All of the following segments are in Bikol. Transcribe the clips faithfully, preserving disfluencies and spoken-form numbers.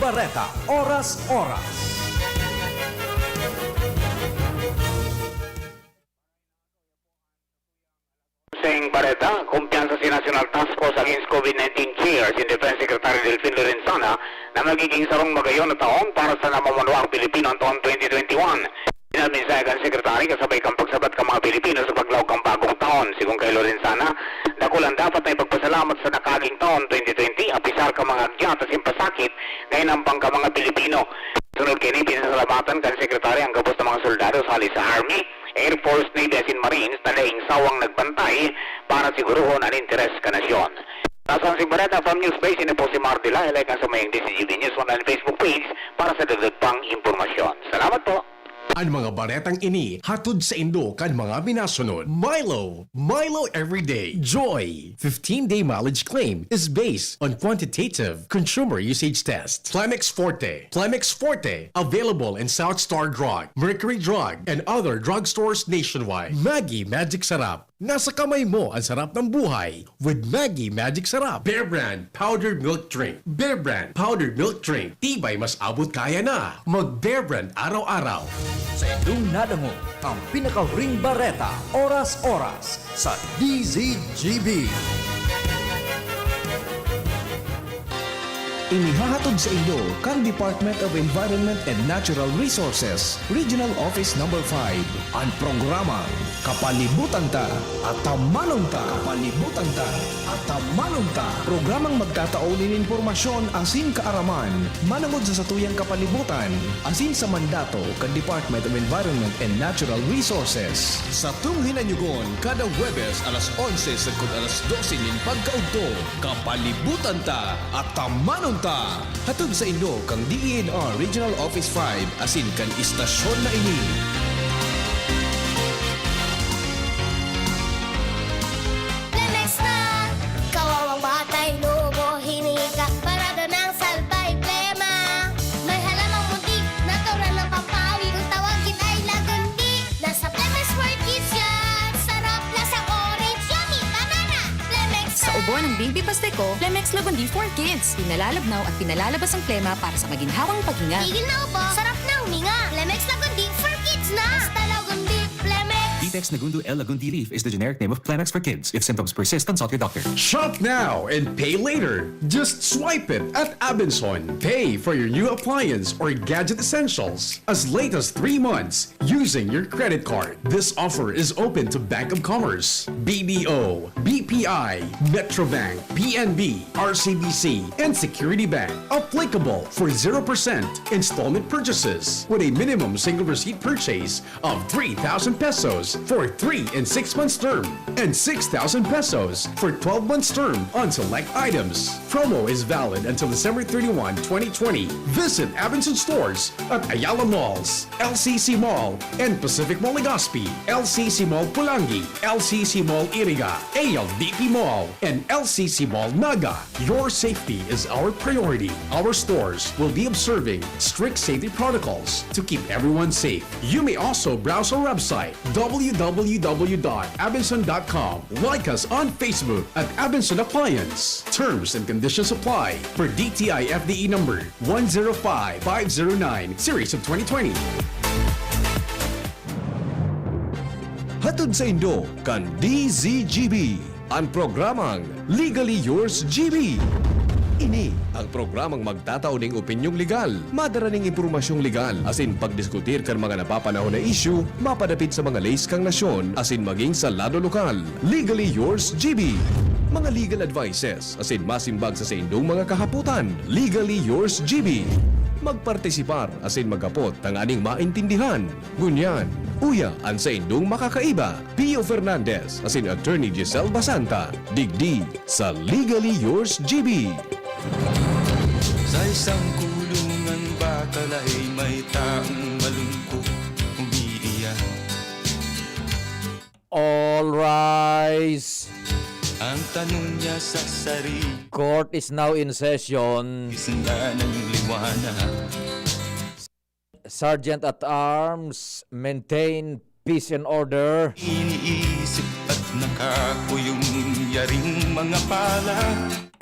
Bareta, oras-oras. Seng Bareta, kumpiyansa si National Task Force Against COVID nineteen Chair, si Defense Secretary Delfin Lorenzana, na magiging sarong magayon na taon para sa namamanuang Pilipino ang taon twenty twenty-one. Minsahe kan Secretary kasabay kan pagsabat kan mga Pilipino sa paglaog kan bagong taon. Sigon kay Lorenzana, dakul an dapat na ipagpasalamat sa nakaaging taon twenty twenty, apisar kan mga agyat asin pasakit na inambang kan mga Pilipino. Sunod kaini, pinasalamatan kan Secretary ang gabos na mga soldados hali sa Army, Air Force, Navy asin Marines na daing sawang nagbantay para siguruhon an interes kan nasyon. Tasang si Bareta from News Base, ini po si Mar Dila, like ang sa mayang D Z G B News Online Facebook page para sa dagdag pang impormasyon. Salamat po! An mga baretang ini hatod saindo kan mga minasunod: Milo, Milo Everyday, Joy. Fifteen-day mileage claim is based on quantitative consumer usage test. Plemex Forte, Plemex Forte, available in South Star Drug, Mercury Drug, and other drugstores nationwide. Maggi Magic Sarap, nasa kamay mo ang sarap ng buhay with Maggi Magic Sarap. Bear Brand Powdered Milk Drink. Bear Brand Powdered Milk Drink. Tibay mas abot kaya na. Mag Bear Brand araw-araw. Saindong nadangog ang pinakahuring bareta, oras-oras, sa D Z G B. Inihahatod saindo kan Department of Environment and Natural Resources, Regional Office Number five, an programang Kapalibutan Ta, Atamanon Ta. Kapalibutan Ta, Atamanon Ta. Programang magtatao nin impormasyon asin kaaraman manongod sa satuyang kapalibutan asin sa mandato kan Department of Environment and Natural Resources. Satong hinanyugon kada Huwebes alas onse sagkod alas dose nin pagkaudto. Kapalibutan Ta, Atamanon Ta. Hatod saindo kan D E N R Regional Office five asin kan istasyon na ini. Plemex na! Kawawang batay, lobo, hinika, parada ng salbay, plema. May halamang muntik, natural na pampawi. Kung tawagin ay lagundi, nasa Plemex for Kids yan. Sarap, lasang orange, yummy, banana. Plemex Sa ubo ng baby basta ko, Plemex Lagundi for Kids. Pinalalabnaw at pinalalabas ang plema para sa maginhawang paghinga. Tigil na ubo, sarap na huminga. Plemex Lagundi for Kids na. Basta Lagundi, Plemex. Vitex Nagundo L Lagundi Leaf is the generic name of Plemex for Kids. If symptoms persist, consult your doctor. Shop now and pay later. Just swipe it at Abenson. Pay for your new appliance or gadget essentials as late as three months using your credit card. This offer is open to Bank of Commerce, B D O, B P I, Metrobank, P N B, R C B C, and Security Bank. Applicable for zero percent installment purchases with a minimum single receipt purchase of three thousand pesos for three and six months term and six thousand pesos for twelve months term on select items. Promo is valid until December thirty-one, twenty twenty. Visit Abenson stores at Ayala Malls, L C C Mall, and Pacific Mall Legazpi, L C C Mall Pulangi, L C C Mall Iriga, A L D P Mall, and L C C Mall Naga. Your safety is our priority. Our stores will be observing strict safety protocols to keep everyone safe. You may also browse our website, w w w dot abenson dot com. Like us on Facebook at Abenson Appliance. Terms and conditions apply for D T I F D E number one zero five five zero nine, series of twenty twenty. Hatod saindo kan D Z G B, an programang Legally Yours G B. Ini ang programang magtatao ning opinyong legal, madara ning impormasyong legal, asin pagdiskutir kan mga napapanahon na isyu mapadapit sa mga leis kan nasyon asin maging sa lado lokal. Legally Yours G B. Mga legal advices asin masimbag sa saindong mga kahapotan. Legally Yours G B. Magpartisipar asin maghapot tanganing maintindihan. Ngunyan, uya an saindong makakaiba. Pio Fernandez asin Attorney Giselle Basanta, digdi sa Legally Yours G B. Sa isang kulungan ba kalahi may taong malungkot umiiyak? All rise. Ang tanong niya sa sarili. Court is now in session. Isang ng liwanag. Sergeant at Arms, maintain peace and order. Iniisip at nakakuyong yaring mga pala.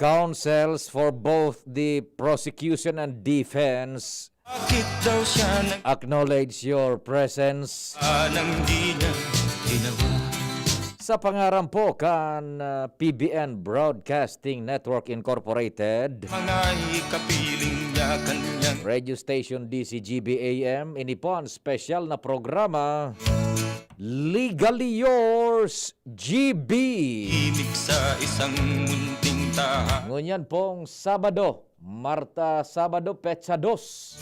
Counsels for both the prosecution and defense, bakit daw siya nag- acknowledge your presence. Ah, nang di niya ginawa. Sa pangaran po kan, ah, P B N Broadcasting Network Incorporated, mga ikapiling niya kanyang radio station D C G B A M, ini po ang special na programa, Legally Yours, G B. Imig sa isang munting tahaw. Ngunyan pong Sabado, Marta, Sabado, petsa dos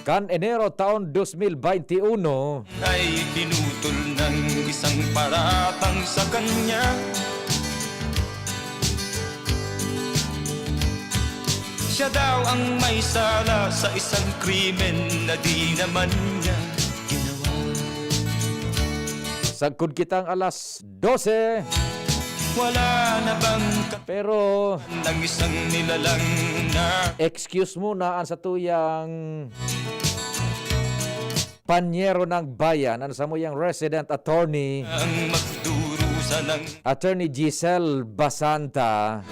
kan Enero, taon dos mil baynte uno. Ay pinutol ng isang paratang sa kanya. Siya daw ang may sala sa isang krimen na di naman niya ginawa. Sagkod kitang alas dose. Wala na bang ka- Pero ng isang nilalang na excuse muna ang satuyang panyero ng bayan, ang samuyang resident attorney, ang magdurusa ng Attorney Giselle Basanta.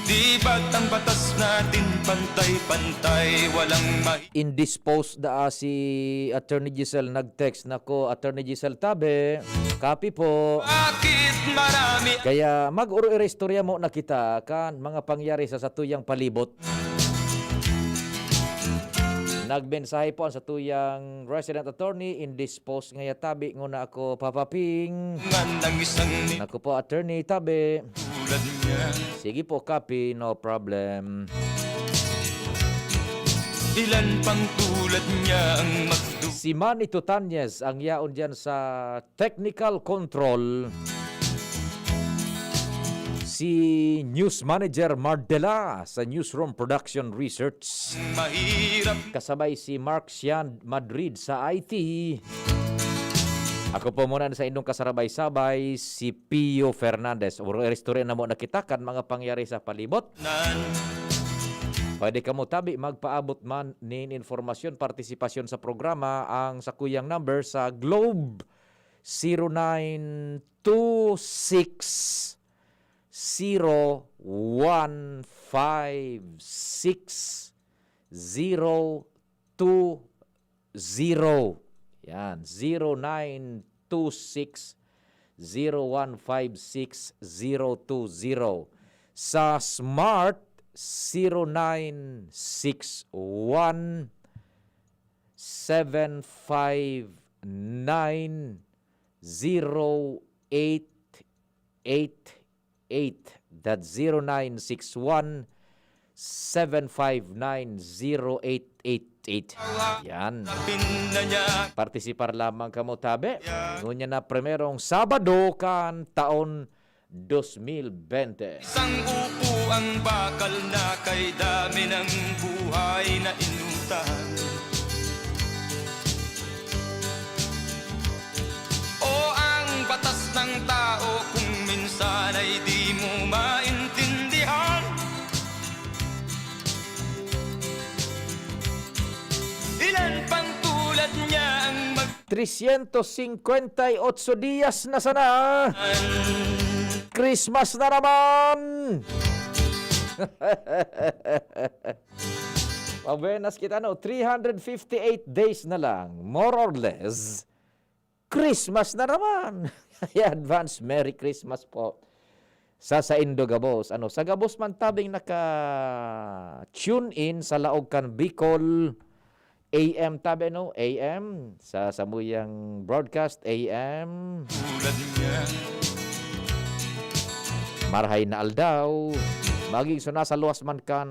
Di ba't ang batas natin pantay-pantay, walang mahi- Indisposed daa si Attorney Giselle nag-text, "Nako, Attorney Giselle Tabe, kapi po." Bakit marami? Kaya mag-oro-istorya mo na kita kan mga pangyari sa satuyang palibot. Nagmensahe po ang satuyang resident attorney, indisposed ngaya tabi nguna ako papaping. Ngan ang isang ni- Naku po, Attorney Tabe. Tulad niya. Sige po, copy, no problem. Ilan pang tulad niya ang magdu- Si Manny Tutanyes ang yaon diyan sa technical control. Si News Manager Mardela sa Newsroom Production Research. Mahirap. Kasabay si Mark Sian Madrid sa I T. Ako po muna sa inyong kasarabay-sabay, si Pio Fernandez. Oro-, istorya na mo na kita kan mga pangyari sa palibot. Nan. Pwede kamo tabi magpaabot man nin informasyon, partisipasyon sa programa, ang sakuyang number sa Globe, zero nine two six zero one five six zero two zero. Yan, zero nine two six zero one five six zero two zero. Sa Smart, zero nine six one seven five nine zero eight eight eight. That's zero nine six one seven five nine zero eight eight eight. Yan. Partisipar lamang kamo, tabi. Ngunyan na primerong Sabado kan taon dos mil bente. Isang upo ang bakal na kay dami ng buhay na inutang. O ang batas ng tao kung minsan ay di mo maintindihan. Ilan pang tulad niya ang mag- Trescientos cincuenta y ocho días na sana. Christmas na naman! Mabuenas kita, no? Three hundred fifty-eight days na lang, more or less. Christmas na naman! Advance Merry Christmas po sa saindo gabos. Ano, sa gabos man tabing naka-tune in sa laog kan Bicol A M tabi, no? A M, sa samuyang broadcast, A M. Tulad niya. Marhay na aldaw. Maging suna sa luwas man kan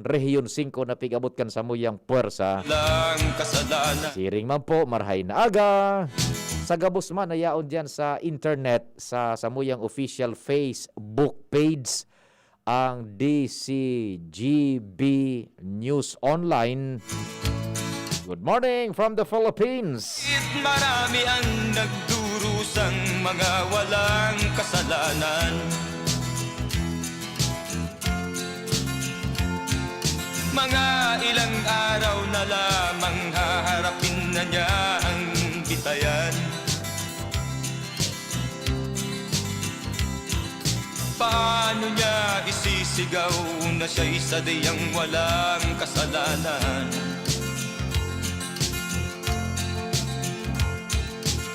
Rehiyon singko na pig-abot kan samuyang puwersa. Lang kasalanan. Siring man po, marhay na aga. Sa gabos man na yaon diyan sa internet, sa samuyang official Facebook page, ang D C G B News Online. Good morning from the Philippines. Marami ang nagdurusang mga walang kasalanan. Mga ilang araw na lamang haharapin na niya ang bitayan. Paano niya isisigaw na siya'y sadyang walang kasalanan?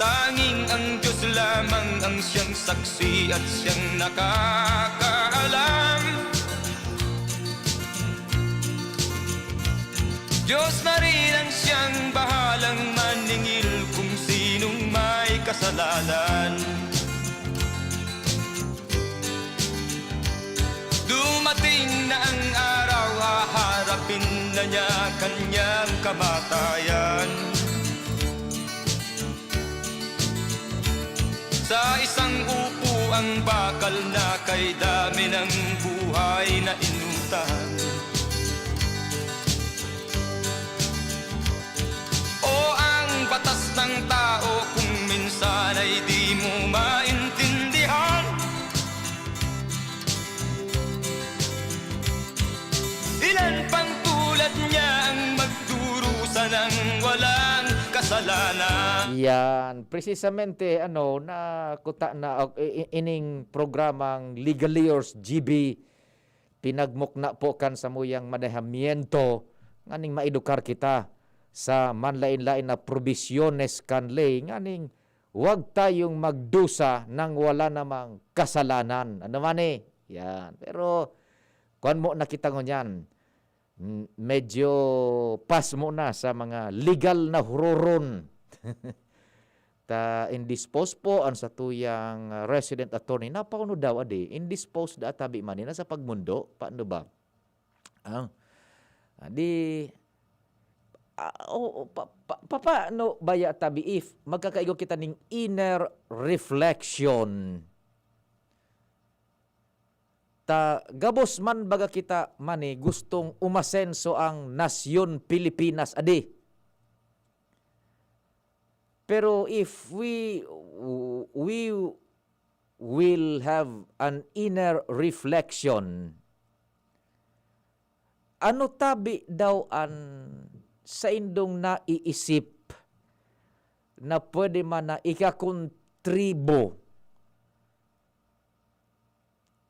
Tanging ang Diyos lamang ang siyang saksi at siyang nakakaalam. Diyos na rin ang siyang bahalang maningil kung sinong may kasalanan. Dumating na ang araw, haharapin na niya kanyang kamatayan. Sa isang upo ang bakal na kay dami ng buhay na inutang. O ang batas ng tao kung minsan ay di mo maintindihan. Ilan pang tulad niya ang magdurusa ng walang kasalanan. Yan, precisamente, ano, nakuta na, o, i- i- ining programang Legaliers G B, pinagmukna po kan samuyang manehamiento, nganing maedukar kita sa manlain-lain na probisyones kan ley, nganing wag tayong magdusa nang wala namang kasalanan. Ano man eh? Yan. Pero, kuwan mo na kita ngunyan. Mm, medyo pasmo na sa mga legal na huroron. Ta indisposed po an satuyang, ah, resident attorney. Napauno daw, adi, indisposed da tabi man, eh, nasa pagmundo, paano ba? Ah, adi, ah, o, o, pa, pa, pa, paano baya tabi if magkakaigo kita ning inner reflection? Ta gabos man baga kita man, eh, gustong umasenso ang nasyon Pilipinas, adi. Pero if we, we will have an inner reflection, ano tabi daw an saindong naiisip na pwede man na ikakontribo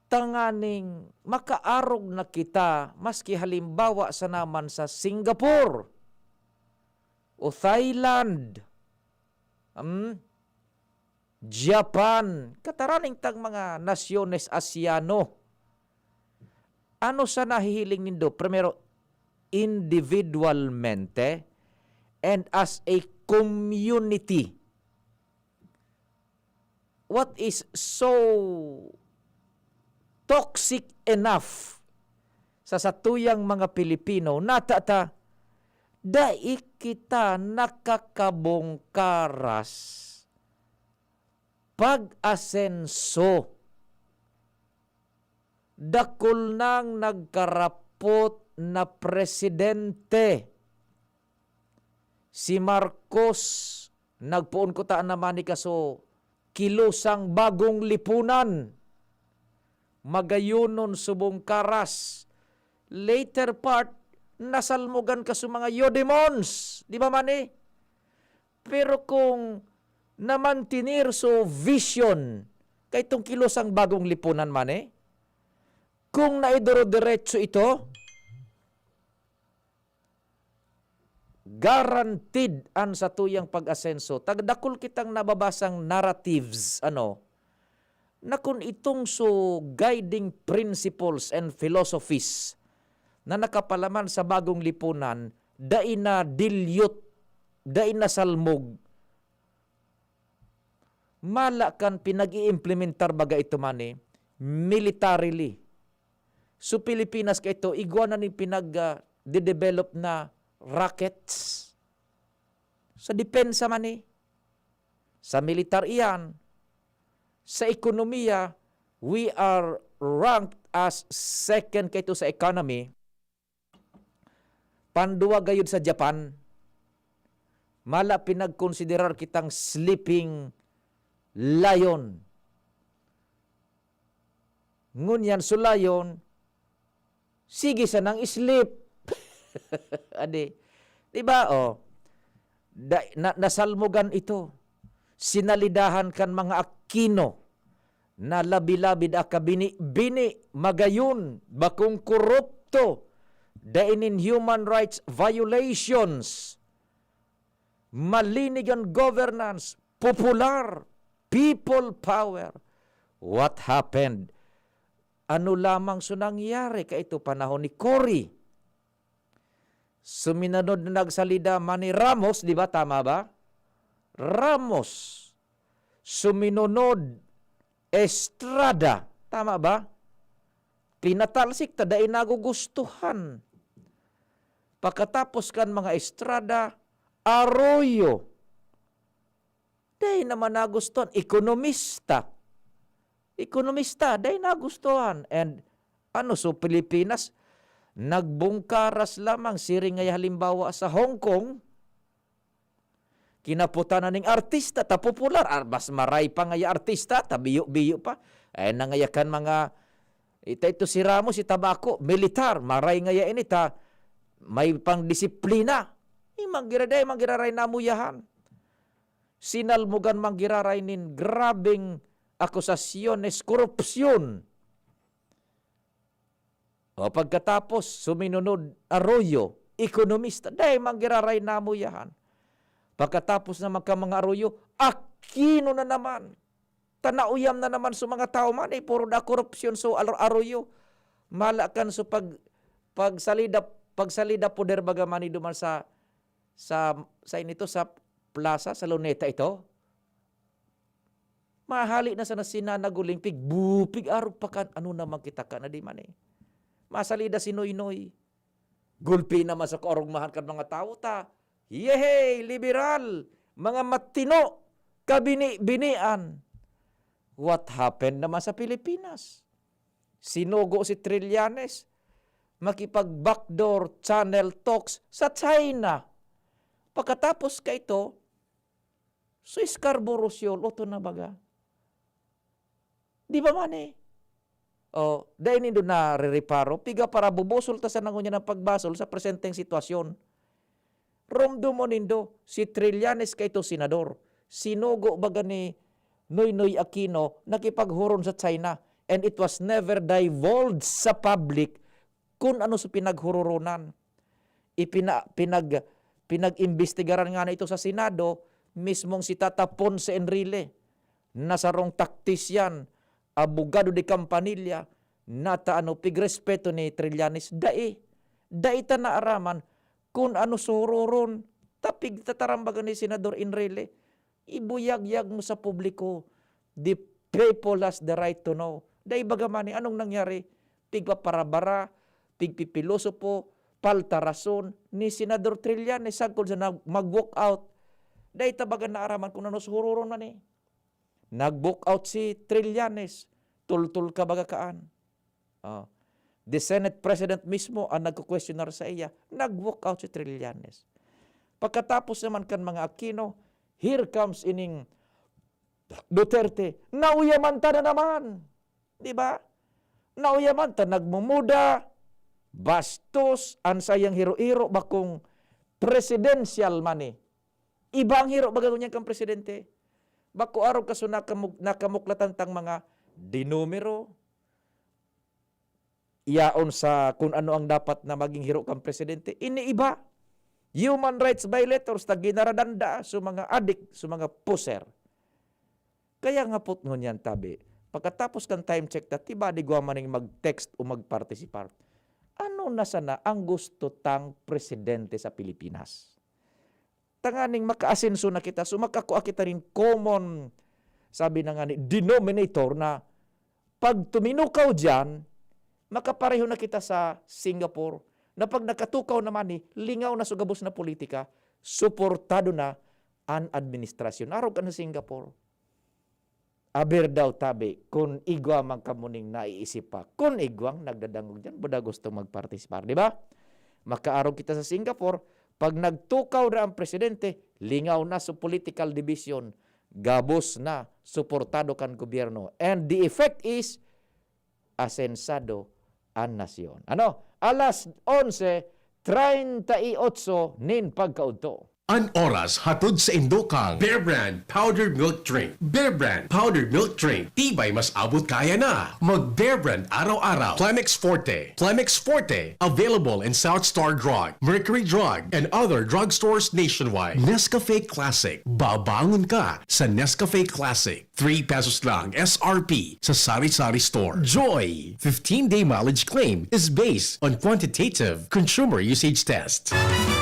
tanganing makaarog na kita, maski halimbawa sana man sa Singapore o Thailand, hmm, Japan, kataraning tang mga nasyones Asyano. Ano sa nahihiling nindo? Primero, individualmente and as a community. What is so toxic enough sa satuyang mga Pilipino na tata, dai kita nakakabongkaras pag-asenso. Dakul nang nagkarapot na presidente. Si Marcos, nagpoon ko ta naman ni kaso, kilosang bagong lipunan. Magayonon subong karas. Later part, nasalmogan ka sa mga Eudemons. Di ba man eh? Pero kung namantinir so vision, kay itong kilosang bagong lipunan man eh, kung naidoro-diretso ito, guaranteed an satuyang pag-asenso. Tagdakul kitang nababasang narratives, ano, na kun itong so guiding principles and philosophies na nakapalaman sa bagong lipunan, dai na dilute, dai na salmog, mala kan pinag-iimplementar baga ito man eh, militarily. So Pilipinas kaito, igwa na nin pinag, ah, didevelop na rockets. Sa depensa man eh. Sa militar iyan. Sa ekonomiya, we are ranked as second kaito sa economy. Panduwa gayud sa Japan. Mala pinagkonsiderar kitang sleeping lion. Ngunyan so lion, sige sanang sleep. Adi, di ba? Oh, da, na, nasalmogan ito. Sinalidahan kan mga Aquino. na labi-labi daa kabini-bini, magayon, bakong korupto, dai nin human rights violations, malinig an governance, popular, people power. What happened? Ano lamang so nangyari kaito panahon ni Cory? Suminunod na nagsalida man ni Ramos, di ba? Tama ba? Ramos. Suminunod, Estrada. Tama ba? Pinatalsik ta, dai nagugustuhan. Pakatapos kan mga Estrada, Arroyo. Dai naman nagustuhan. Ekonomista. Ekonomista, dai nagustuhan. And ano, so Pilipinas, nagbungkaras lamang, siring ngaya halimbawa sa Hong Kong, kinaputan na ning artista, ta popular, ar-, mas maray pa ngaya artista, ta biyo-biyo pa. Ay, nangayakan mga, ita ito si Ramos, si Tabaco, militar, maray ngaya ini, ta may pangdisiplina. Di man gira-, di man giraray namuyahan. Sinalmogan man giraray nin grabeng akusasyones, korupsyon. O pagkatapos, suminunod, Arroyo, ekonomista, dai man giraray namuyahan. Pagkatapos naman kan mga Arroyo, Aquino na naman. Ta nauyam na naman so mga tawo man, eh, puro na korupsyon so Ar-, Arroyo. Mala kan so pag-, pagsalida, pagsalida poder baga man ni duman sa, sa, sa inito, sa plaza, sa Luneta ito. Mahali na sana si Nana Guling, pig-, bu-, pig-arog pa kan, ano naman kita ka na di man eh. Masalida si Noynoy. Gulpi naman sa kaorogmahan kan mga tawo ta. Yehey! Liberal! Mga matino! Kabini-binian! What happened naman sa Pilipinas? Sinugo si Trillanes, makipag-backdoor channel talks sa China. Pagkatapos kaito, so Scarborough Shoal, oto na baga. Di ba man eh? O, dai nindo narireparo, piga para bubusol ta sana ngunyan ang pagbasol sa presenteng sitwasyon. Romdomon nindo, si Trillanes kaito senador. Sinugo baga ni Noynoy Aquino, nakipaghuron sa China. And it was never divulged sa public kun ano sa pinaghuroronan. Ipina-, pinag-, pinag-imbestigaran nga na ito sa Senado, mismong si Tata Ponce Enrile, na sarong taktisyan, abogado de kampanilya, nata ano, pigrespeto ni Trillanes, dai. Dai ta naaraman kun ano sururon, ta pigtatarambagan ni Senador Enrile. Ibuyagyag mo sa publiko, the people has the right to know. Dai baga man ni, anong nangyari? Pigpaparabara, pigpipilosopo, palta rason ni Senador Trillanes sagkod sa nag-, mag-walk out. Dai ta baga naaraman kung ano sururon man eh. Nag-walk out si Trillanes, tultol ka baga kaan. Oh. The Senate President mismo ang nagko-questionar sa iya. Nag-walk out si Trillanes. Pagkatapos naman kan mga Aquino, here comes ining Duterte. Nauyaman ta na naman. Di ba? Nauyaman ta, nagmumuda, bastos, ang sayang hiro-hiro, bakong presidential money. Iba ang hiro baga ngunyan kan presidente. Bako arog kaso nakamug-, nakamuklatan tang mga dinumero, yaon sa kun ano ang dapat na maging hiro kan presidente. Ini iba. Human rights violators, ta ginaradanda sa mga adik, sa mga puser. Kaya nga pot ngunyan tabi, pagkatapos kan time check ta, tiba di gwa maning mag-text o magpartisipar. Ano na sana ang gusto tang presidente sa Pilipinas? Tanganing makaasenso na kita, so makakua kita nin common, sabi na nga ni, denominator na pag tuminukaw diyan, makapareho na kita sa Singapore, na pag nakatukaw naman ni, lingaw na sa gabos na politika, suportado na an administrasyon. Arog ka na Singapore. Aber daw tabi, kun igwa man kamo ning naiisip pa, kun igwang nagdadangog diyan, buda gusto magpartisipar, di ba? Makaarog kita sa Singapore, pag nagtukaw na ang presidente, lingaw na sa political division, gabos na, suportado kan gobyerno. And the effect is, asensado an nasyon. Ano? Alas onse treinta y ocho nin pagkaudto. An oras hatod sa indo kang Bear Brand Powdered Milk Drink. Bear Brand Powdered Milk Drink. Tibay mas abot kaya na. Mag Bear Brand araw-araw. Plemex Forte. Plemex Forte. Available in South Star Drug, Mercury Drug, and other drugstores nationwide. Nescafe Classic. Babangon ka sa Nescafe Classic. Three pesos lang S R P sa sari-sari store. Joy! Fifteen-day mileage claim is based on quantitative consumer usage test.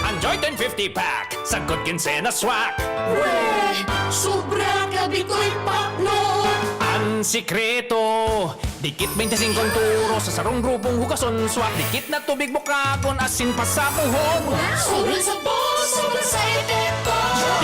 Ang Joy ten fifty pack, sagkod kinsenas swak. Weh! Sobra ka bitoy pakno! Ang sikreto, dikit bente singko ang turo sa sarong grupong hugason swak. Dikit na tubig bukagon, asin pasabuhon. Sobra sa boss, sobra sa epekto!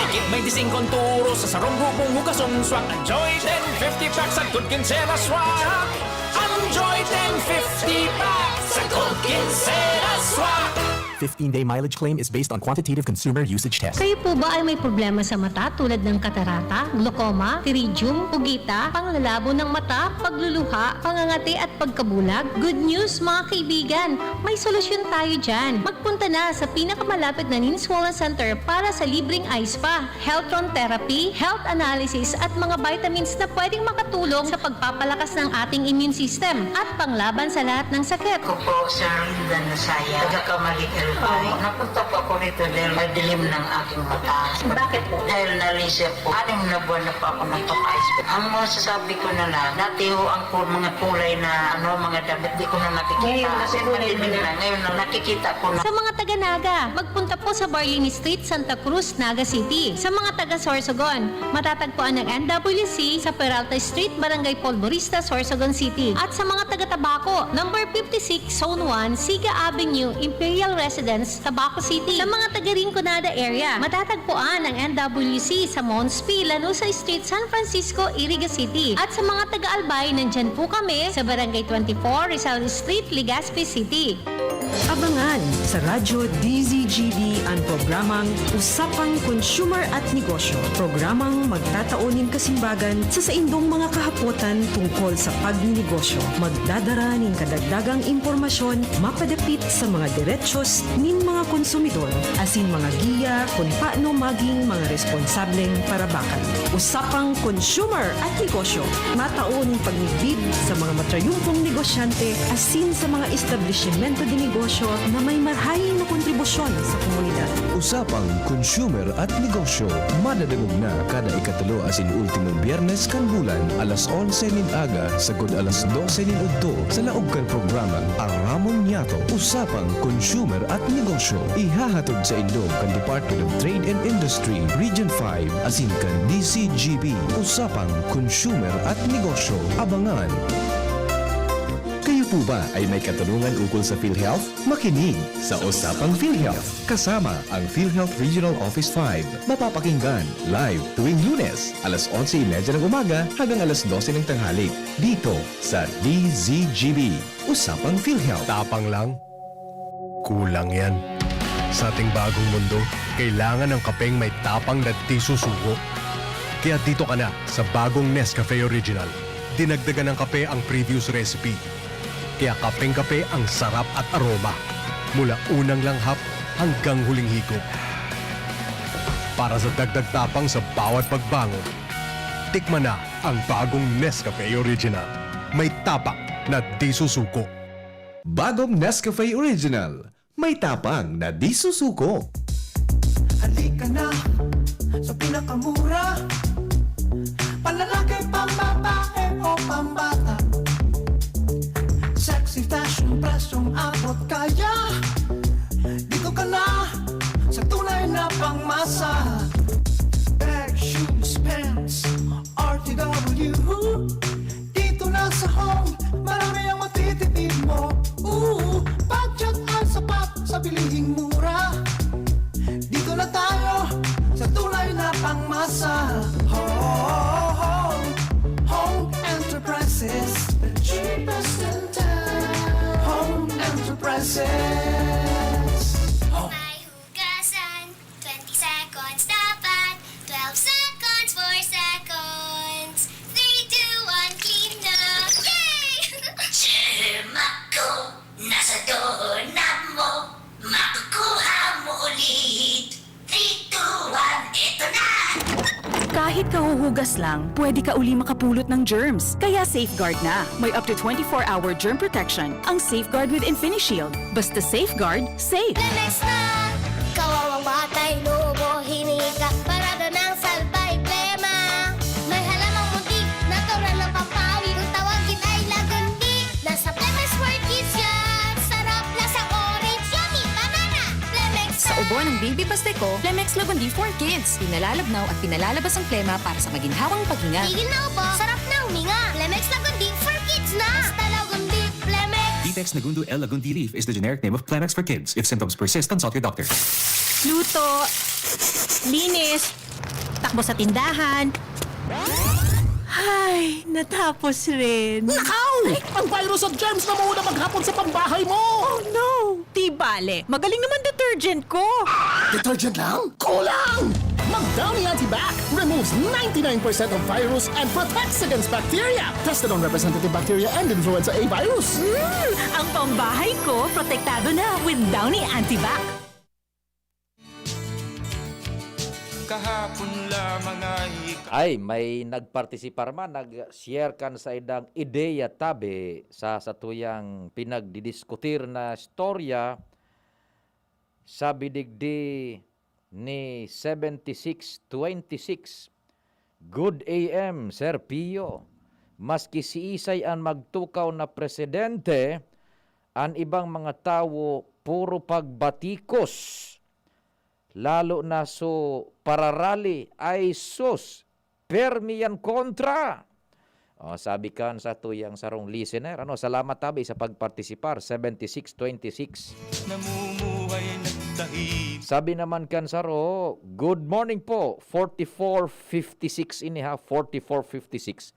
Dikit bente singko ang turo sa sarong grupong hugason swak. Ang Joy ten fifty pack, sagkod kinsenas swak. Ang Joy ten fifty pack, sagkod kinsenas swak. Fifteen-day mileage claim is based on quantitative consumer usage test. Kayo po ba ay may problema sa mata tulad ng katarata, glaucoma, pterygium, pugita, panglalabo ng mata, pagluluha, pangangati at pagkabulag? Good news, mga kaibigan! May solusyon tayo dyan. Magpunta na sa pinakamalapit na Nin Swollen Center para sa libreng eye spa, health room therapy, health analysis at mga vitamins na pwedeng makatulong sa pagpapalakas ng ating immune system at panglaban sa lahat ng sakit. Ako po si Linda Nasaya, taga Camalig, Albay. Napunta po ako rito dahil madilim ng aking mata. Bakit po? Dahil nalisip po. Anim na buwan na po ako nagpapa-eyes. Ang masasabi ko na lang, dati ho ang ku- mga kulay na ano, mga damit, di ko na nakikita. Ngayon, kasi madilim na. Ngayon na nakikita ko na. Sa mga taga Naga, magpunta po sa Barlini Street, Santa Cruz, Naga City. Sa mga taga Sorsogon, matatagpuan ang N W C sa Peralta Street, Barangay Polvorista, Sorsogon City. At sa mga taga Tabaco, number fifty-six, Zone one, Siga Avenue, Imperial Residence, Tabaco City. Sa mga taga Rinconada area, matatagpuan ang N W C sa Mons P, Lanusa Street, San Francisco, Iriga City. At sa mga taga Albay, nandyan po kami sa Barangay twenty-four, Rizal Street, Legazpi City. Abangan sa Radyo D Z G B an programang Usapang Consumer at Negosyo, programang magtatao nin kasimbagan sa saindong mga kahapotan tungkol sa pagninegosyo. Magdadara nin kadagdagang impormasyon mapadapit sa mga derechos nin mga konsumidor, asin mga giya kun paano maging mga responsableng parabakan. Usapang Consumer at Negosyo, matao nin pagmidbid sa mga matrayumpong negosyante asin sa mga establisimento de negosyo na may marahay na kontribusyon sa komunidad. Usapang Consumer at Negosyo, madadangog na kada ikatulo asin ultimong Biyernes kan bulan, alas onse nin aga sagkod alas dose nin udto, sa laog kan programang Aramon Niyato, Usapang Consumer at Negosyo. Ihahatod saindo kan Department of Trade and Industry, Region five, asin kan D Z G B, Usapang Consumer at Negosyo. Abangan! Kayo po ba ay may katanungan ukol sa PhilHealth? Makinig sa Usapang PhilHealth, kasama ang PhilHealth Regional Office five. Mapapakinggan live tuwing Lunes, alas onse y media ng umaga hanggang alas dose ng tanghali, dito sa D Z G B, Usapang PhilHealth. Tapang lang, kulang yan. Sa ating bagong mundo, kailangan ng kapeng may tapang na di susuko. Kaya dito ka na sa bagong Nescafe Original. Dinagdagan ng kape ang previous recipe. Kaya kapeng-kape ang sarap at aroma, mula unang langhap hanggang huling higop. Para sa dagdag tapang sa bawat pagbangon, tikman na ang bagong Nescafe Original. May tapang na di susuko. Bagong Nescafe Original. May tapang na di susuko. Halika na sa pinakamura. Panlalaki, pambabae o pambata. Sexy fashion, presyong abot kaya. Dito ka na sa tunay na pangmasa. Bag, shoes, pants, R T W. Dito na sa Home, marami ang matitipid mo. Ooh, budget ay sapat sa bilihing mura. Dito na tayo sa tunay na pangmasa. Home, Home Enterprises, the cheapest in town. Home Enterprises. Home. May hugasan, twenty seconds dapat, twelve seconds, four seconds, three, two, one, clean na! Yay! Germak ko, nasa doorknob mo, makukuha mo ulit. Three, two, Kahit kahuhugas lang, pwede ka uli makapulot ng germs. Kaya Safeguard na. May up to twenty-four hour germ protection ang Safeguard with InfiniShield. Basta Safeguard, safe. Clemex na! Kawawang batay, lobo, hinika, parada ng salbay, plema. May halamang muntik, natural na pampawi. Kung tawagin ay lagundi, nasa Clemex for Kids yan. Sarap, lasang orange, yummy, banana. Clemex Sa ubo ng Baby Pasteco, Clemex Lagundi for Kids. Pinalalabnaw at pinalalabas ang plema para sa maginhawang paghinga. Tigil na ubo, sarap na huminga. Clemex Lagundi for Kids na. Basta Lagundi, Clemex. Ditex Nagundu L Lagundi leaf is the generic name of Clemex for kids. If symptoms persist, consult your doctor. Luto, linis, takbo sa tindahan. Ay, natapos rin. Nakaw! Ang virus at germs na muna maghapon sa pambahay mo! Oh no! Di bale, magaling naman detergent ko. Detergent lang? Kulang! Mag Downy Antibac removes ninety-nine percent of virus and protects against bacteria. Tested on representative bacteria and influenza A virus. Hmm, ang pambahay ko, protektado na with Downy Antibac. Kahapon lamang ay Ay, may nagpartisipar man, nag-share kan saindang ideya tabi sa satuyang pinagdidiskutir na istorya. Sabi digdi ni seventy six twenty six, "Good A M, Sir Pio. Maski siisay an magtukaw na presidente, an ibang mga tawo puro pagbatikos. Lalo na so pararali, ay sus, permi yan kontra." O, sabi kan satuyang sarong listener, ano, salamat tabi sa pagpartisipar, seventy six twenty six. Namumuhay nagtahim Sabi naman kan saro, "Good morning po, forty four fifty six ini ha, forty four fifty six.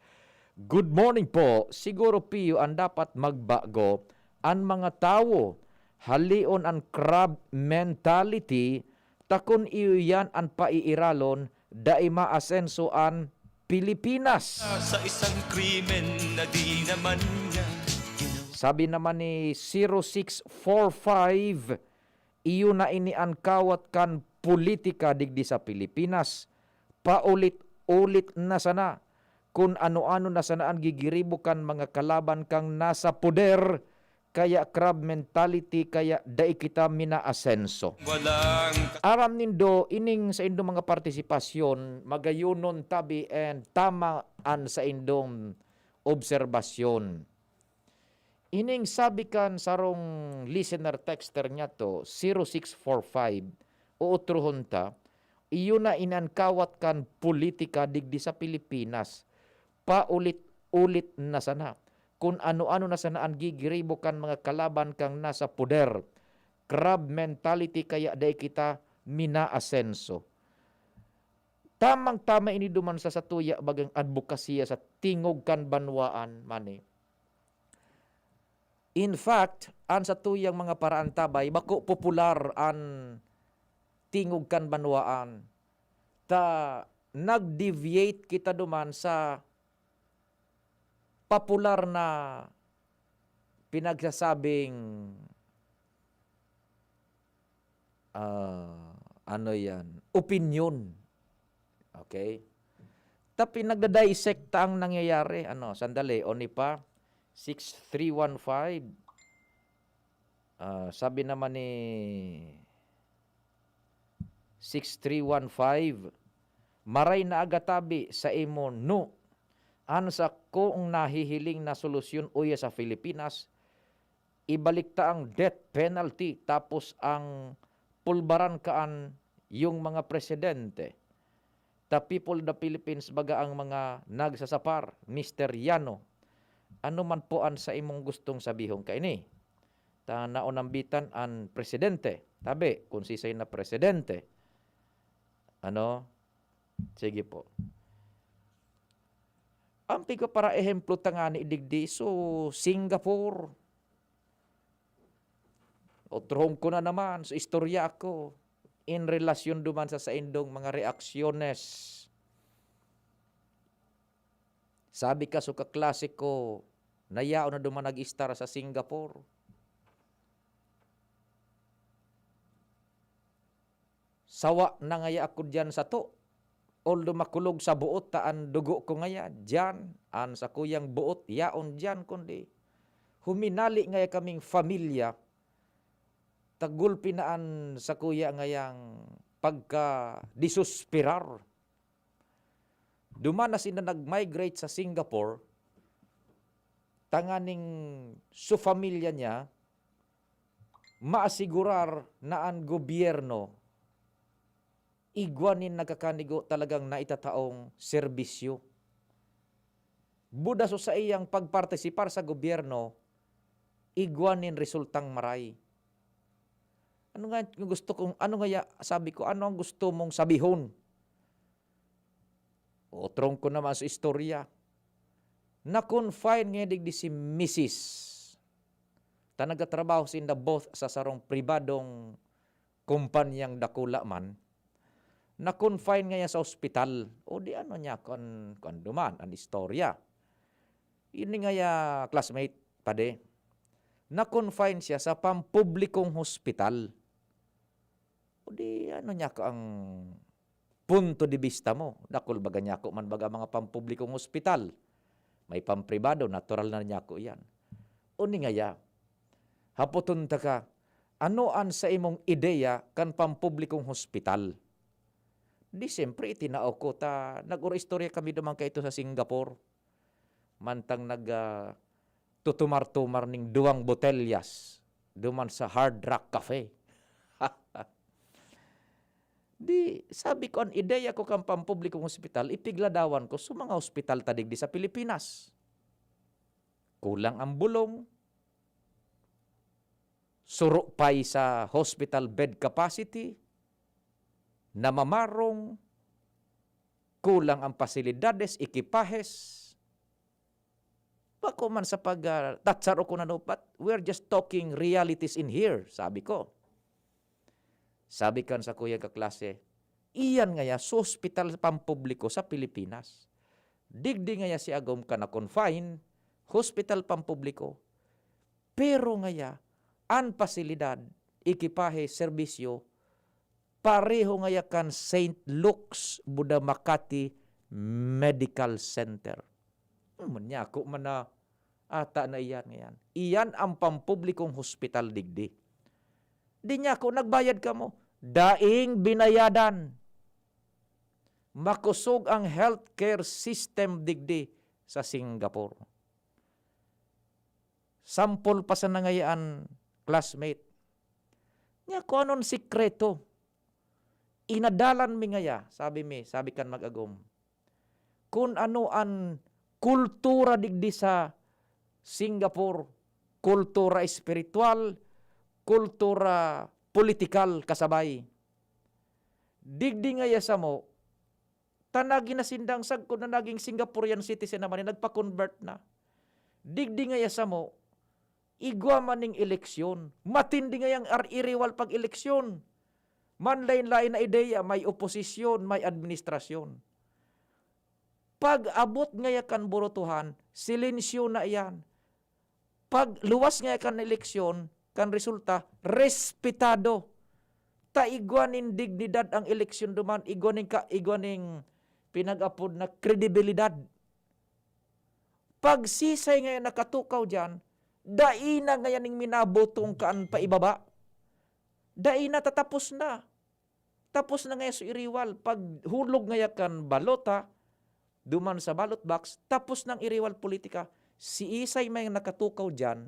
Good morning po, siguro Pio an dapat magbago, an mga tawo, halion an crab mentality, ta kun iyo yan an paiiralon, dai maasenso an Pilipinas." Sa isang krimen na di naman niya ginawa. Sabi naman ni zero six four five, "Iyo na ini an kawat kan politika digdi sa Pilipinas. Paulit-ulit na sana kun ano-ano na sana an gigiribo kan mga kalaban kang nasa poder, kaya crab mentality, kaya dai kita minaasenso." Walang Aram nindo, ining saindong mga partisipasyon, magayonon tabi and tama an saindong obserbasyon. Ining sabi kan sarong listener texter niyato, zero six four five, uutrohon ta, iyo na ini an kawat kan politika digdi sa Pilipinas. Paulit-ulit na sana. Kun ano-ano na sana an gigiribo kan mga kalaban kang nasa poder. Crab mentality kaya dai kita minaasenso. Tamang-tama ini duman sa satuya bagang adbokasiya sa tingog kan banwaan, mani. In fact, an satuyang mga paraantabay, bako popular an tingog kan banwaan. Ta nag-deviate kita duman sa popular na pinagsasabing, ah, ano yan, opinyon. Okay? Ta pinagda-dissect ta ang nangyayari. Ano, sandali, oni pa, six three one five. Ah, sabi naman ni six three one five, "Maray na aga tabi sa imo, no? An sakong nahihiling na solusyon uya sa Pilipinas, ibalik ta ang death penalty tapos ang pulbaran kaan yung mga presidente." Ta People of the Philippines baga ang mga nagsasapar, Mister Yano. Ano man po an sa imong gustong sabihon kaini? Ta naonambitan an presidente. Tabi, kung sisay na presidente. Ano? Sige po. Ang piga para ehemplo tangani digdi, so Singapore. Otrohon ko na naman, so istorya ako in relasyon duman sa saindong mga reaksyones. Sabi ka, so kaklase ko, nayaon na duman nag-istar sa Singapore. Sawa na ngaya ako diyan sato. Although makulog sa buot ta an dugo ko ngaya diyan, an sakuyang buot yaon diyan, kundi huminali ngaya kaming pamilya, ta gulpi na an sakuya ngayang pagkadesesperar. Duman na sinda nag-migrate sa Singapore, tanganing su pamilya niya maasigurar na an gobyerno igwa nin nagkakanigo talagang naitataong serbisyo. Buda so saiyang pagpartisipar sa gobyerno, igwa nin resultang maray. Ano nga yung gusto kong, ano nga ya-, sabi ko, "Ano ang gusto mong sabihon?" Otrong ko naman sa istorya. Na-confine ngayon digdi si misis. Ta nagtatrabaho sinda both sa sarong pribadong kumpanyang dakula man. Na-confine ngayon sa ospital. O di ano niya, kun, kun duman, ang istorya. Ini ngaya classmate, pade. Na-confine siya sa pampublikong hospital. O di ano niya ko ang punto de vista mo? Dakul baga niya ko man baga mga pampublikong hospital. May pampribado, natural na niya ko yan. O ni ngaya, hapoton ta ka, ano an sa imong ideya kan pampublikong hospital? Di siyempre, itinao ko ta nag-oro-istorya kami duman kaito sa Singapore. Mantang nag, ah, tutumar-tumar ning duwang botelyas duman sa Hard Rock Cafe. Di, sabi ko, an ideya ko kan pampublikong hospital, ipigladawan ko sa mga hospital ta digdi sa Pilipinas. Kulang ang bulong, suro pay sa hospital bed capacity, namamarong, kulang ang pasilidades, ekipahes. Bako man sa pag, ah, tatsaro ko na, no, but we're just talking realities in here, sabi ko. Sabi kan sakuyang kaklase, "Iyan ngaya sa ospital pampubliko sa Pilipinas. Digdi ngaya si agom ka na-confine, hospital pampubliko. Pero ngaya, an pasilidad, ekipahe, serbisyo, pareho ngaya kan Saint Luke's Buda Makati Medical Center." Hmm, manyako man na ata na iyan ngayan. Iyan ang pampublikong hospital digdi. Di niya ako nagbayad kamo. Daing binayadan. Makosog ang healthcare system digdi sa Singapore. Sampol pa sana ngaya an classmate. Niya, kung anon sikreto? Inadalan mi ngaya, sabi mi, sabi kan mag-agom. Kun ano an kultura digdi sa Singapore, kultura espiritual, kultura politikal kasabay. Digdi ngaya samo, ta nagin na sindang sagkod na naging Singaporean citizen naman, eh, nagpa-convert na. Digdi ngaya samo, igwa man ning eleksyon. Matindi ngayang ar-, iriwal pag-eleksyon. Manlain-lain na ideya, may oposisyon, may administrasyon. Pag-abot ngaya kan burutuhan, silensyo na iyan. Pag luwas ngaya kan eleksyon, kan resulta, respetado. Ta igwa nin dignidad ang eleksyon duman, igwa nin ka-, igwa nin pinag-apod na kredibilidad. Pagsisay ngaya nakatukaw diyan, dai na ngaya ning minabotong kaan paibaba. Dai na, tatapos na. Tapos na ngaya so iriwal. Paghulog ngaya kan balota, duman sa ballot box, tapos nang iriwal politika. Siisay may nakatukaw diyan,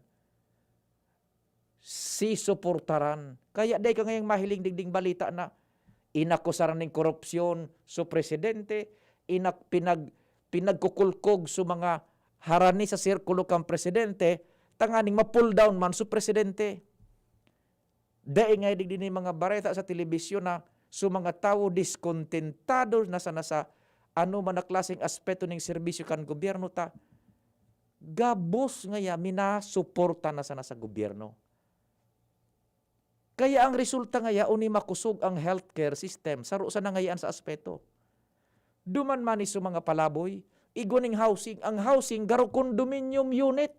sisuportaran. Kaya dai ka ngayang mahiling digding balita na inakusaran ning korupsyon so presidente, inak-, pinag-, pinagkukulkog so mga harani sa sirkulo kan presidente, tanganing ma-pull down man so presidente. Dai ngaya digdi ni mga bareta sa telebisyon na so mga tawo diskontentado na sana sa ano man na klaseng aspeto ning serbisyo kan gobyerno ta gabos ngaya minasuporta na sana sa gobyerno. Kaya ang resulta ngaya, uni makosog ang healthcare system, saro sana ngayaan sa aspeto. Duman man ni sa mga palaboy, igwa ning housing, ang housing garo condominium unit.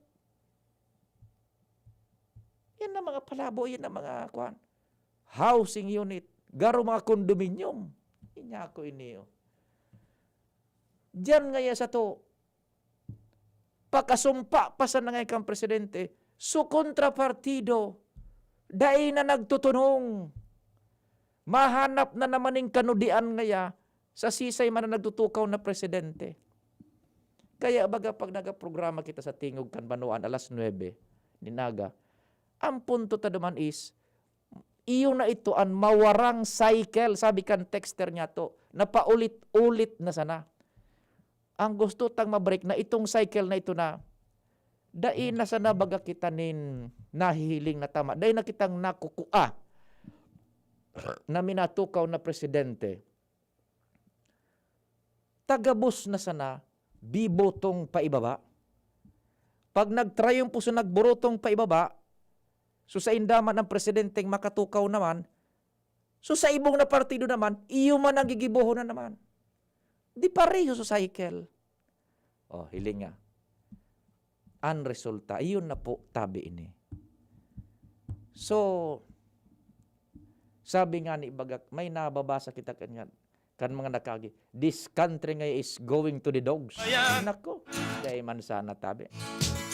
Yan ang mga palaboy, yan ang mga, kuwan, housing unit, garo mga condominium. Inya ako ini, oh. Diyan ngaya sato, pakasumpa pa sana ngaya kan presidente, so kontrapartido, dai na nagtutunong. Mahanap na naman nin kanudian ngaya sa sisay man na nagtutukaw na presidente. Kaya baga pag nagaprograma kita sa Tingog kan Banwaan alas nuebe nin aga, ang punto ta duman is, iyo na ito an mawarang cycle, sabi kan texter niyato, na paulit-ulit na sana. Ang gusto tang ma-break na itong cycle na ito na dai na sana baga kita nin nahihiling na tama, dai na kitang nakukua na minatukaw na presidente. Tagabos na sana, bibotong paibaba. Pag nagtrayumpo sa nagborotong paibaba, so sainda man ang presidenteng makatukaw naman, so sa ibong na partido naman, iyo man ang gigibohon na naman. Di pareho sa cycle. Oh, hiling nga. Ang resulta, iyon na po, tabi ini. So, sabi nga ni Bagak, may nababasa kita kan, kan mga nakagi, "This country nga is going to the dogs." Ayan. Nako, dai man sana, tabi.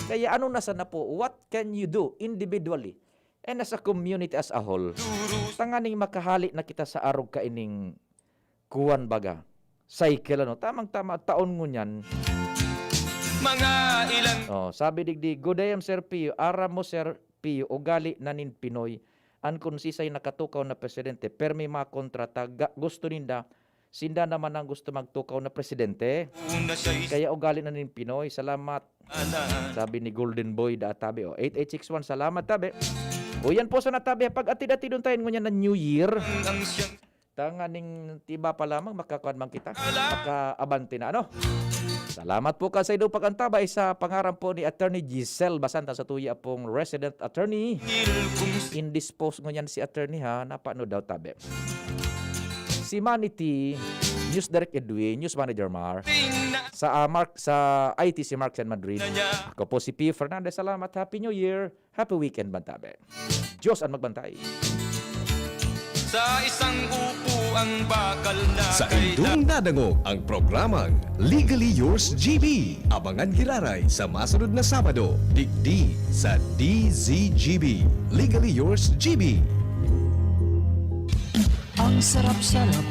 Kaya ano na sana po, what can you do individually and as a community as a whole? Tanganing makahali na kita sa arog kaining kuwan baga, cycle, ano, tamang-tama, taon ngunyan. Mga ilan Oh, sabi digdi, "Good day, Sir Pio. Aram mo, Sir Pio, ugali na nin Pinoy. An kun sisay nakatukaw na presidente, permi makontra ta, ga-, gusto ninda, sinda naman ang gusto magtukaw na presidente. Una siya'y Kaya ugali na nin Pinoy. Salamat." Sabi ni Golden Boy da, tabi, oh. Eight eight six one, salamat, tabi. O, yan po sana, tabi, pag-atid-atidon tayo ngunyan na New Year. Ang siyang Tanganing tiba pa lamang, makakuan man kita. Ala! Makaabante na, ano? Salamat po kan saindong pag-antabay sa pangaran po ni Attorney Giselle Basanta sa tuya pong resident attorney. Ngil kung s- Indisposed ngunyan si attorney, ha? Napano daw, tabi? Si Manny T, News Direct Edwin, News Manager Mar. Tingnan Sa, ah, Mark, sa I T si Mark San Madrid. Na niya. Ako po si P Fernandez. Salamat. Happy New Year. Happy weekend, bantabe. Diyos ang magbantay. Sa isang upo ang bakal na Sa kailan. Indong nadangog ang programang Legally Yours G B. Abangan giraray sa masunod na Sabado, digdi sa D Z G B. Legally Yours G B. Ang sarap-sarap,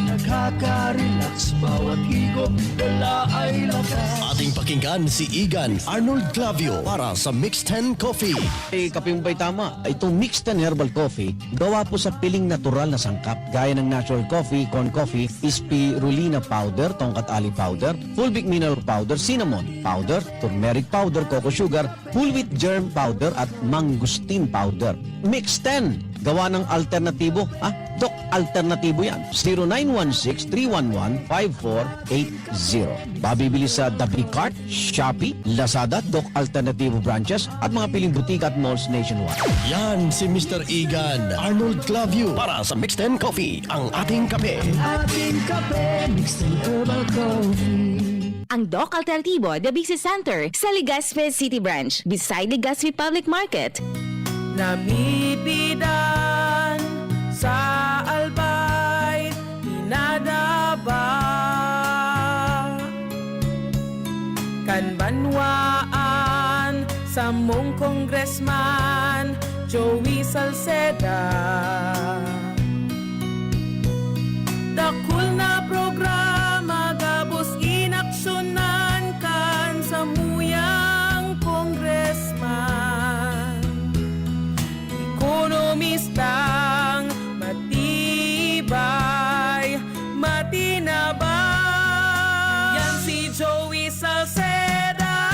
nakaka-relax, bawat higop, dala ay lakas. Ating pakinggan si Igan Arnold Clavio para sa Mix ten Coffee. Eh, kapeng bay tama. Itong Mix ten Herbal Coffee, gawa po sa piling natural na sangkap, gaya ng natural coffee, corn coffee, spirulina powder, tongkat ali powder, fulvic mineral powder, cinnamon powder, turmeric powder, cocoa sugar, whole wheat germ powder at mangosteen powder. Mix ten, gawa ng alternatibo, ah, Doc Alternatibo yan. Zero nine one six three one one five four eight zero. Mabibili sa The Big Cart, Shopee, Lazada, Doc Alternatibo branches at mga piling butika at malls nationwide. Yan si Mister Igan Arnold Clavio para sa Mix ten Coffee, ang ating kape. Ating kape, Mix ten Herbal Coffee. Ang Doc Alternatibo Diabetes Center sa Legazpi City Branch, beside Legazpi Public Market. Namipidan sa Albay, pinadaba kan banwaan samong Congressman Joey Salceda. Dakul na programa gabos inaksyonan kan samuyang congressman. Ekonomistang matibay, matinabang. Yan si Joey Salceda.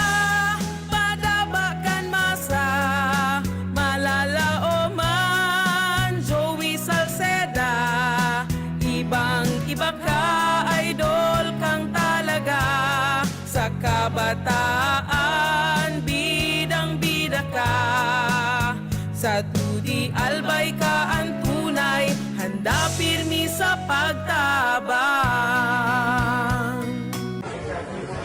Padaba kan masa, malalaoman, Joey Salceda. Ibang-iba ka, idol kang talaga. Sa kabataan, bidang-bida ka. Sa T D Albay ka an tunay, handa pirmi sa pagtabang.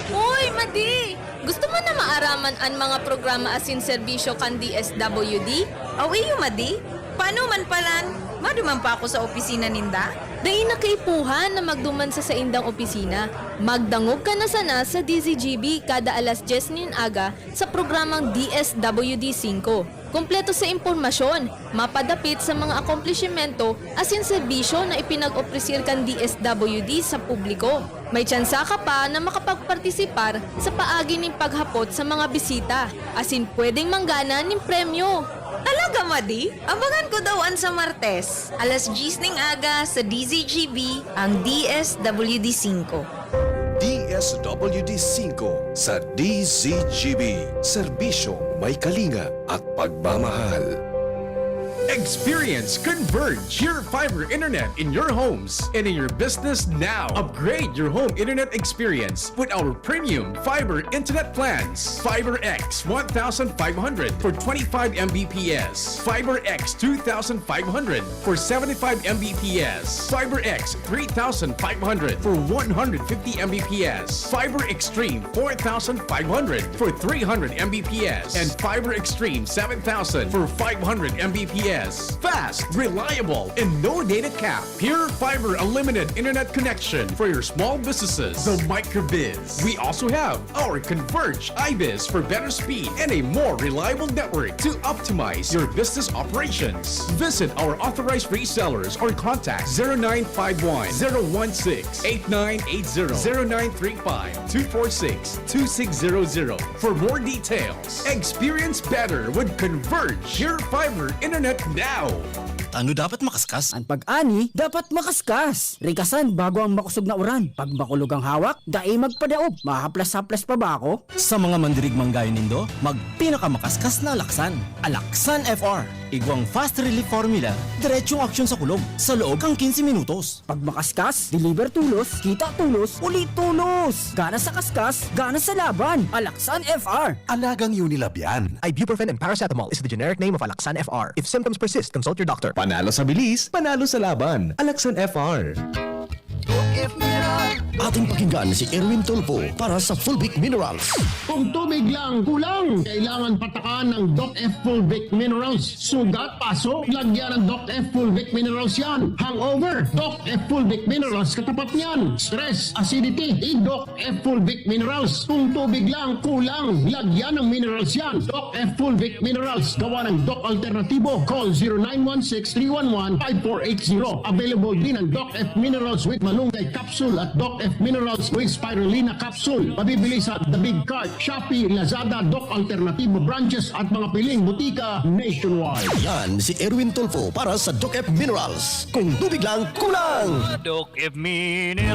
Hoy, Madi! Gusto mo na maaraman an mga programa asin serbisyo kan D S W D? Aw iyo, Madi? Paano man palan? Maduman pa ako sa opisina ninda? Dai na kaipuhan na magduman sa saindang opisina. Magdangog ka na sana sa D Z G B kada alas dyes nin aga sa programang D S W D singko. Kompleto sa impormasyon, mapadapit sa mga akomplishimento asin serbisyo na ipinag-opresir kan D S W D sa publiko. May tsansa ka pa na makapagpartisipar sa paagi nin paghapot sa mga bisita, asin pwedeng manggana nin premyo. Talaga, Madi? Abangan ko daw an sa Martes, alas dyes ning aga sa D Z G B, ang D S W D singko. D S W D singko sa D Z G B. Serbisyong may kalinga at pagmamahal. Experience Converge Pure Fiber Internet in your homes and in your business now. Upgrade your home internet experience with our premium fiber internet plans. Fiber X one thousand five hundred for twenty-five M B P S. Fiber X two thousand five hundred for seventy-five M B P S. Fiber X three thousand five hundred for one hundred fifty M B P S. Fiber Extreme four thousand five hundred for three hundred M B P S. And Fiber Extreme seven thousand for five hundred M B P S. Fast, reliable, and no data cap. Pure Fiber Unlimited Internet Connection for your small businesses. The Microbiz. We also have our Converge IBIZ for better speed and a more reliable network to optimize your business operations. Visit our authorized resellers or contact zero nine five one, zero one six, eight nine eight zero, zero nine three five, two four six, two six zero zero for more details. Experience better with Converge Pure Fiber Internet now. Tano dapat makaskas? An pag-ani dapat makaskas. Rikasan bago ang makosog na uran. Pag makulog ang hawak, dai magpadaog. Mahaplas-haplas pa ba ako? Sa mga mandirigmang gayo nindo, magpinakamakaskas na alaksan. Alaksan F R. Igwang fast relief formula, diretsong aksyon sa kulog, sa loob kan quince minutos. Pag makaskas, deliver tulos, kita tulos, uli tulos! Gana sa kaskas, gana sa laban! Alaksan F R! Alagang Unilab yan. Ibuprofen and paracetamol is the generic name of Alaxan F R. If symptoms persist, consult your doctor. Panalo sa bilis, panalo sa laban. Alaxan F R. Ating pakinggan si Erwin Tulfo para sa Fulvic Minerals. Kung tubig lang kulang, kailangan patakan ng Doc F Fulvic Minerals. Sugat, paso, lagyan ng Doc F Fulvic Minerals yan. Hangover, Doc F Fulvic Minerals katapat niyan. Stress, acidity, i-Doc F Fulvic Minerals. Kung tubig lang kulang, lagyan ng minerals yan. Doc F Fulvic Minerals, gawa ng Doc Alternatibo. Call zero nine one six three one one five four eight zero. Available din ang Doc F Minerals with Malunggay Capsule at Doc F Minerals with Spirulina Capsule. Mabibili sa The Big Cart, Shopee, Lazada, Doc Alternatibo branches at mga piling butika nationwide. Yan si Erwin Tulfo para sa Doc F Minerals. Kung tubig lang, kulang! Doc F Minerals.